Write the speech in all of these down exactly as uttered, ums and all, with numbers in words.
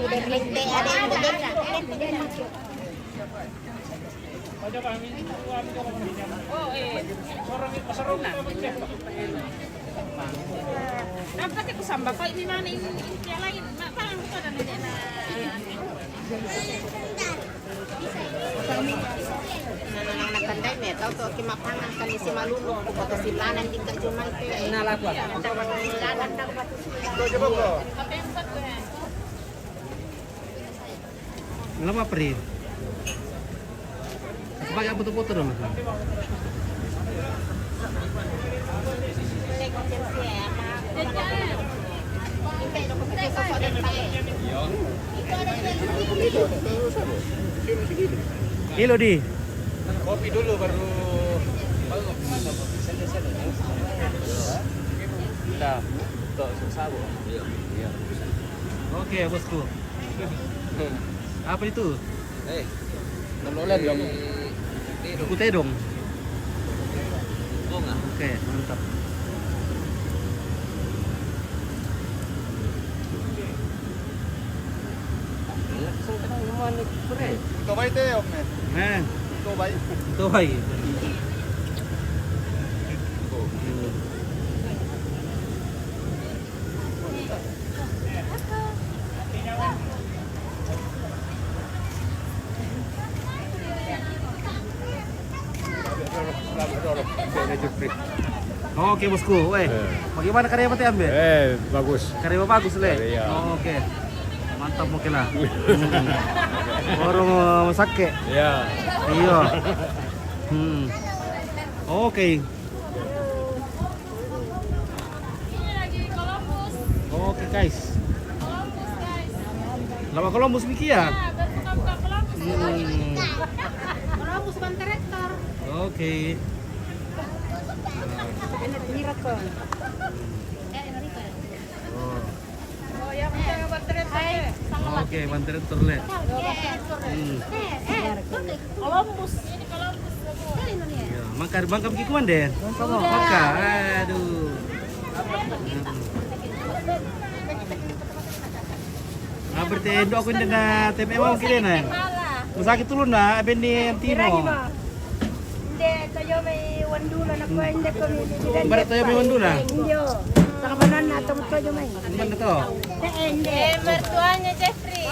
Udah berhenti, ada yang udah. Dapat aku sambal, kalau ini mana ini, ini yang lain. Mak, tangan buka dan ini enak. Anak-anak pandai nih, tahu tuh kimak pangan kan isi malulu, kota silanan tingkat cuma itu. Nah, lagu apa? Lama perih. Pakai foto-foto dong. Kilo di. Kopi dulu baru. Kita tok sabo. Iya. Oke, bosku. Apa itu? Eh, nonton dong. Buku tedong. Bunga. Oke, mantap. Coba itu ya, Om, ya. Nah. Coba itu. Coba itu. Oke, bosku. Weh, eh, bagaimana karya Mate Ambe? Eh, bagus. Karya bagus, le. Iya. Oh, oke. Mantap, oke lah. Hmm. Orang, eh, masake. Iya. Iya. Hmm. Oke. Ini lagi Columbus. Oke, guys. Columbus, guys. Lama Columbus, Miki, ya? Ya, baru buka-buka Columbus. Hmm. Columbus Banterektor. Oke. Enak, Miracle. Eh, Miracle. Oh. Oh, ya, Banterektor. Hai. Oke, Banterektor, le. Hmm. Eh, eh, Columbus. Ini Columbus. Ya, maka bangkam ki kuan deh. Sudah. Maka, aduh. Ah, berarti endo aku inda na T P M kira na. Masakit dulu na, abis ni Timo. Inde, toyo mai wandula na ko inde ko mi. Berarti toyo mai wandula? Iyo. Saka banan na to toyo mai. Mana to? Eh, inde. Eh, mertuanya Jeffrey.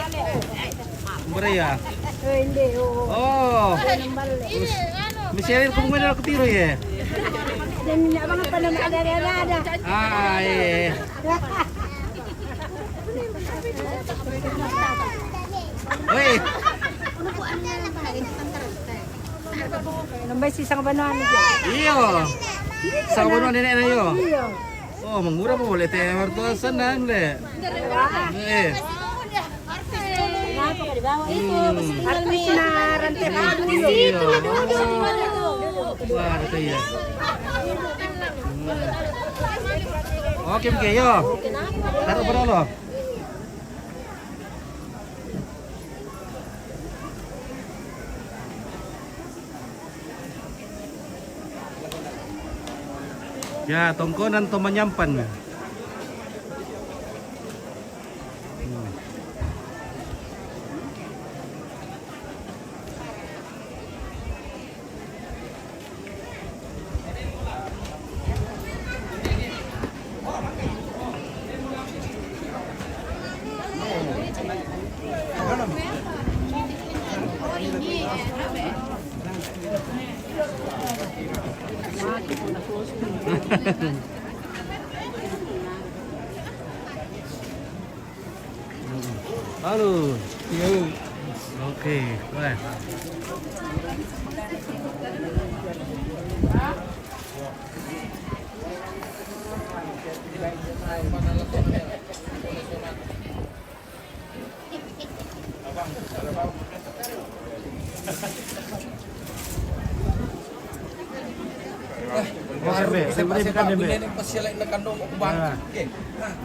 Umbra ya? Oh, inde, oh. Oh. Ini, anu, Michelle, kamu main aku tiru ya? Dan minyak banget pada ada, ada, ada. Ah, iya. Woi. Nambah si sang banua ni. Iyo. Sang banua nenek na iyo. Iyo. Oh, mangura mo boleh teh mertua senang deh. Eh. Artis na rantai dulu. Iya. Wah, ada tuh ya. Hmm. Oke, oke, yo. Taruh berapa lo? Ya, tongkonan to manyampan. Hmm. Halo. Yo. Oke, boleh.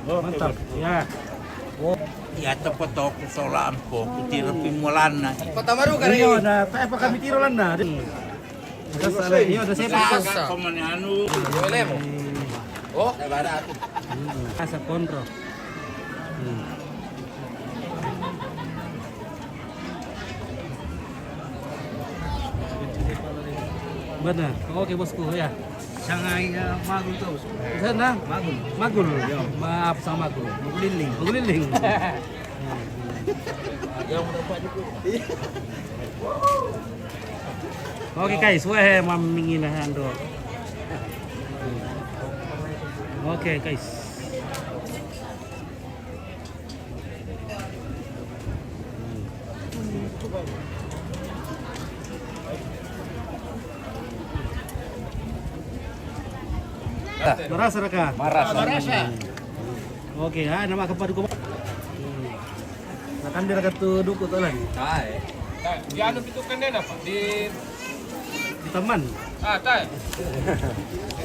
Mantap. Ya. Ya, tepat aku sola ampo, kutiro pimolana. Kota Maru kali. Iyo, na, tak apa kami tiro lana. Iyo, ada saya. Sasa. Komane anu. Yo, lemo. Oh, ada barat. Hmm. Asa konro. Hmm. Benar. Oke, bosku, ya. Sangai, eh, magul tu, bosku. Sana? Magul. Magul. Yo. Maaf, sama magul. Maguliling. Maguliling. Oke, guys, weh, mamingin na hando. Oke, guys. Marasa ra ka? Marasa. Marasa. Oke, ah, nama ka pa duko. Nakan dira ka tu duko tu lan. Tae. Tae. Di anu pitu kan dia apa? Di Taman. Ah, tae.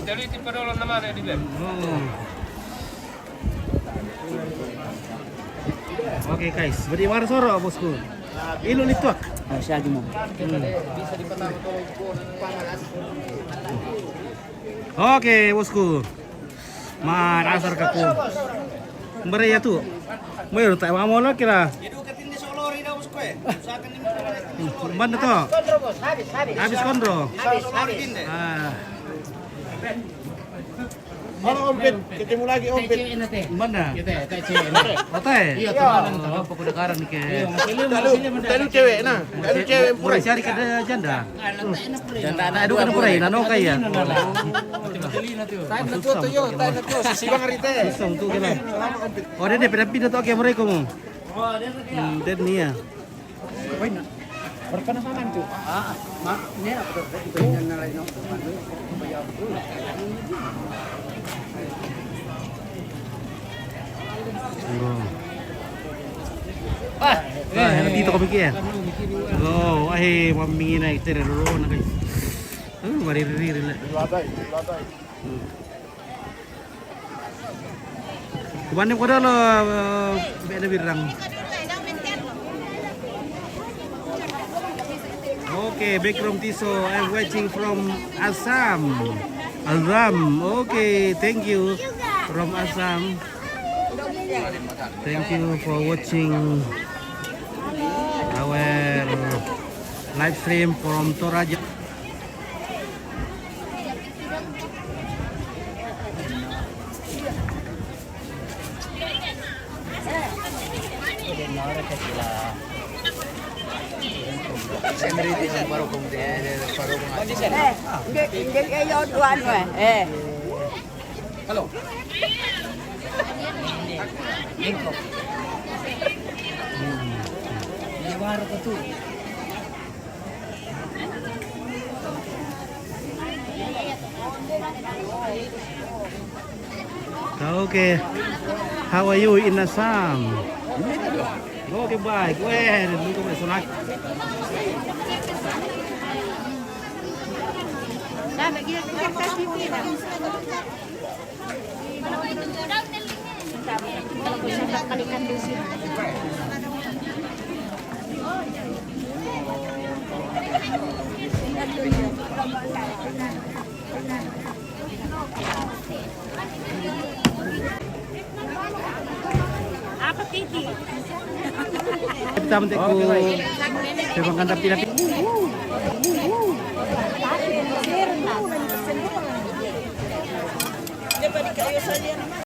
Jadi tipe dolo nama dia di bem. Oh. Oke, guys, beri war soro, bosku. Ilu lituak. Ah, siya mo. Hmm. Oke, bosku. Marasa ra ka ku. Mbere ya tu. Mo yo ta ma mo la kira. Mana to? Habis, habis. Habis kondro. Habis, habis. Ah. Halo, Om Pit. Ketemu lagi, Om Pit. Mana? Kita, kita cewek. Otai? Iya, teman. Oh, apa kuda karang ni ke? Iya, masih lima, masih lima. Talu cewek, nah. Talu cewek, Pura. Cari kada janda. Janda anak dua, Pura. Nano kaya. Time na tuo to yo, time na tuo. Sisi bang arite. Susung tu kena. Oh, dia ni pindah-pindah tu, oke, mereka mo. Hmm, dia ni ya. Berkenalan tu. Ah, mak, ni apa tu? Itu yang lain, no. Ah, eh, dito kami kaya. Oh, ay, mamingin na ito, rero na kayo. Oh, maririri na. Kumande ko dolo, eh, bene birang. Okay, back from Tiso. I'm watching from Assam. Assam. Okay, thank you from Assam. Thank you for watching our live stream from Toraja. Eh, hindi, hindi kayo tuwan mo eh. Eh. Hello. Hindi, waro ko to. Okay. How are you in Assam? Okay, bye. Well, dito may sunak. Apa titi? Kita mentek ku. Saya makan tapi tapi.